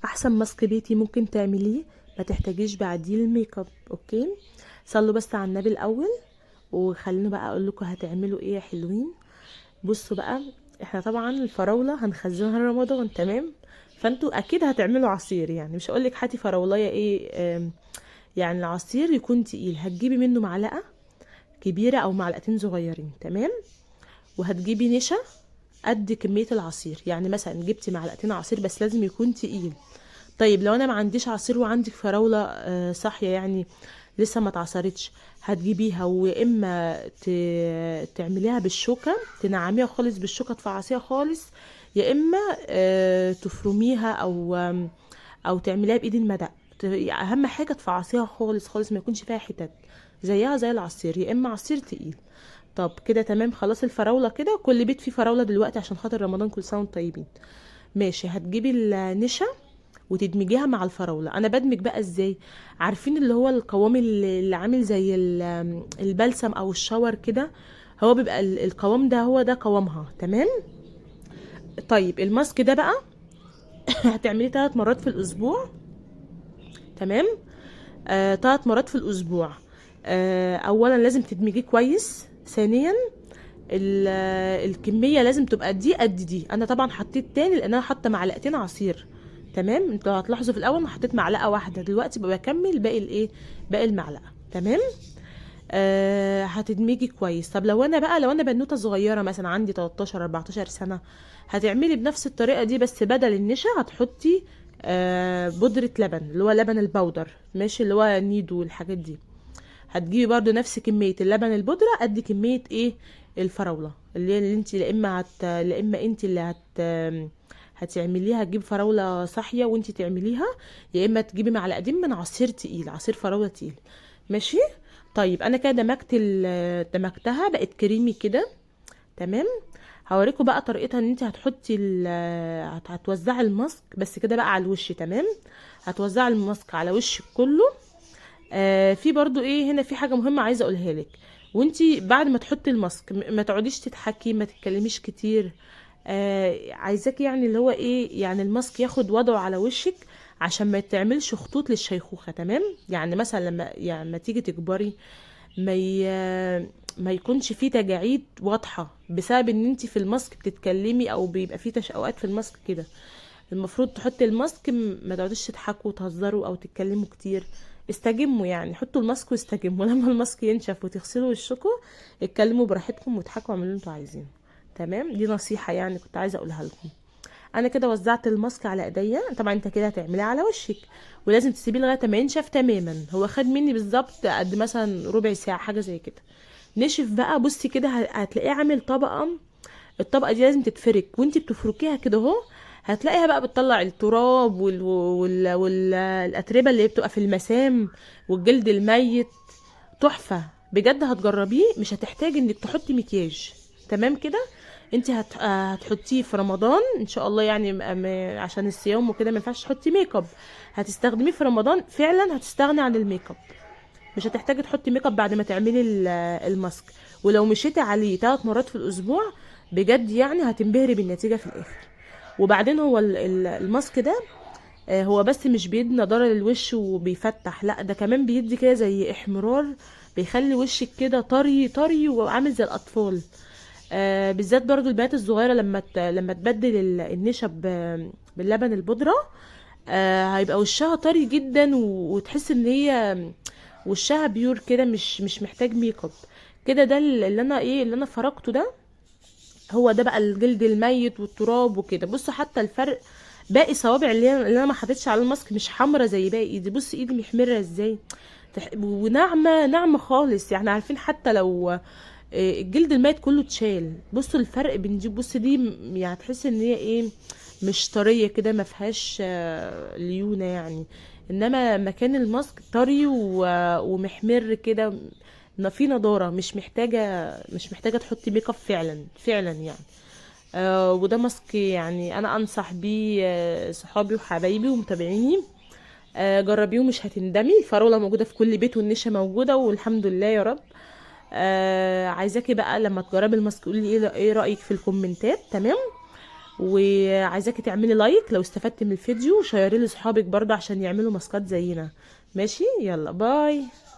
احسن ماسك بيتي ممكن تعمليه، ما تحتاجيش بعديه ال make up. okay، صلوا بس على النبي الاول، وخلينا بقى اقول لكم هتعملوا ايه يا حلوين. بصوا بقى، احنا طبعا الفراوله هنخزنها لرمضان، تمام؟ فانتوا اكيد هتعملوا عصير، يعني مش هقولك هاتي فراولايه ايه، يعني العصير يكون تقيل، هتجيبي منه معلقه كبيرة او معلقتين صغيرين، تمام؟ وهتجيبي نشا قد كمية العصير، يعني مثلا جبتي معلقتين عصير بس لازم يكون تقيل. طيب لو انا ما عنديش عصير وعندك فراوله صاحية، يعني لسه ما اتعصرتش، هتجيبيها ويا اما تعمليها بالشوكة، تنعميها خالص بالشوكة، تفعصيها خالص، يا اما تفرميها او تعمليها بايد المدق. اهم حاجة تفعصيها خالص خالص، ما يكونش فيها حتت، زيها زي العصير، يا اما عصير تقيل. طب كده تمام، خلاص الفراوله كده كل بيت فيه فراوله دلوقتي عشان خاطر رمضان، كل سنة وانتم طيبين. ماشي، هتجيبي النشا وتدمجيها مع الفراوله. انا بدمج بقى ازاي؟ عارفين اللي هو القوام اللي عامل زي البلسم او الشاور كده، هو بيبقى القوام ده، هو ده قوامها، تمام؟ طيب الماسك ده بقى هتعمليه 3 مرات في الاسبوع، تمام؟ 3 مرات في الاسبوع. اولا لازم تدمجيه كويس، ثانيا الكمية لازم تبقى دي قد دي. انا طبعا حطيت تاني لان انا حاطه معلقتين عصير، تمام؟ انتوا هتلاحظوا في الاول انا حطيت معلقه واحدة، دلوقتي بقى بكمل باقي الايه، باقي المعلقة، تمام؟ هتدمجي كويس. طب لو انا بقى، لو انا بنوته صغيرة مثلا عندي 13 14 سنة، هتعملي بنفس الطريقة دي، بس بدل النشا هتحطي بودره لبن، اللي هو لبن البودر، ماشي، اللي هو نيدو والحاجات دي. هتجيبي برضو نفس كمية اللبن البودرة قد كمية ايه، الفراولة اللي هي اللي انت لا اما هت، لا اما انت اللي هت، هتعمليها، تجيب فراولة صاحية وانت تعمليها، يا اما تجيبي معلقتين من عصير تقيل، عصير فراولة تقيل، ماشي؟ طيب انا كده دمجتها بقت كريمي كده، تمام؟ هوريكم بقى طريقتها، ان انت هتحطي هتوزعي الماسك بس كده بقى على الوش، تمام؟ هتوزعي الماسك على وشك كله. في برضو ايه هنا، في حاجة مهمة عايزه اقولها لك، وانتي بعد ما تحطي الماسك ما تقعديش تضحكي، ما تتكلميش كتير. عايزاكي يعني اللي هو ايه، يعني الماسك ياخد وضعه على وشك عشان ما تعملش خطوط للشيخوخه، تمام؟ يعني مثلا لما يعني ما تيجي تكبري ما يكونش فيه تجاعيد واضحة بسبب ان انتي في الماسك بتتكلمي، او بيبقى فيه تشققات في الماسك كده. المفروض تحطي الماسك ما تقعدوش تضحكوا وتهزروا او تتكلموا كتير، استجموا يعني، حطوا الماسك واستجموا. لما الماسك ينشف وتغسلوا وشكم اتكلموا براحتكم واضحكوا واعملوا اللي انتوا عايزينه، تمام؟ دي نصيحة يعني كنت عايزة اقولها لكم. انا كده وزعت الماسك على ايديا، طبعا انت كده هتعمليه على وشك، ولازم تسيبيه لغاية ما ينشف تماما. هو خد مني بالظبط قد مثلا ربع ساعة حاجة زي كده. نشف بقى، بصي كده هتلاقيه عامل طبقه، الطبقة دي لازم تتفرك، وانتي بتفركيها كده اهو هتلاقيها بقى بتطلع التراب والاتربه اللي بتبقى في المسام والجلد الميت. تحفة بجد، هتجربيه مش هتحتاجي انك تحطي مكياج، تمام كده؟ انت هتحطيه في رمضان ان شاء الله، يعني عشان الصيام وكده ما ينفعش تحطي make up، هتستخدميه في رمضان فعلا هتستغني عن ال make up، مش هتحتاجي تحطي make up بعد ما تعملي الماسك. ولو مشيتي عليه 3 مرات في الاسبوع بجد يعني هتنبهري بالنتيجة في الاخر. وبعدين هو الماسك ده، هو بس مش بيدي نضاره للوش وبيفتح، لا ده كمان بيدي كده زي احمرار، بيخلي وشك كده طري طري وعامل زي الاطفال. بالذات برضو البنات الصغيرة لما تبدل النشا باللبن البودره، هيبقى وشها طري جدا، وتحس ان هي وشها pure كده، مش محتاج make up كده. ده اللي انا ايه، اللي انا فركته ده، هو ده بقى الجلد الميت والتراب وكده. بصوا حتى الفرق، باقي صوابع اللي انا ما حطيتش على الماسك مش حمرا زي باقي ايدي، بص ايدي محمرة ازاي، وناعمه ناعمة خالص، يعني عارفين حتى لو الجلد الميت كله اتشال. بصوا الفرق بين دي، بص دي يعني تحس ان هي ايه، مش طرية كده، ما فيهاش ليونه يعني، انما مكان الماسك طري ومحمر كده، في نضاره، مش محتاجه تحطي make up فعلا فعلا يعني. وده ماسك يعني انا انصح بيه، صحابي وحبايبي ومتابعيني، جربيه ومش هتندمي. الفراوله موجودة في كل بيت والنشا موجودة والحمد لله يا رب. عايزاكي بقى لما تجربي الماسك قولي لي ايه رايك في الكومنتات، تمام؟ وعايزاكي تعملي like لو استفدتي من الفيديو، وشيري لاصحابك برضه عشان يعملوا ماسكات زينا. ماشي، يلا bye.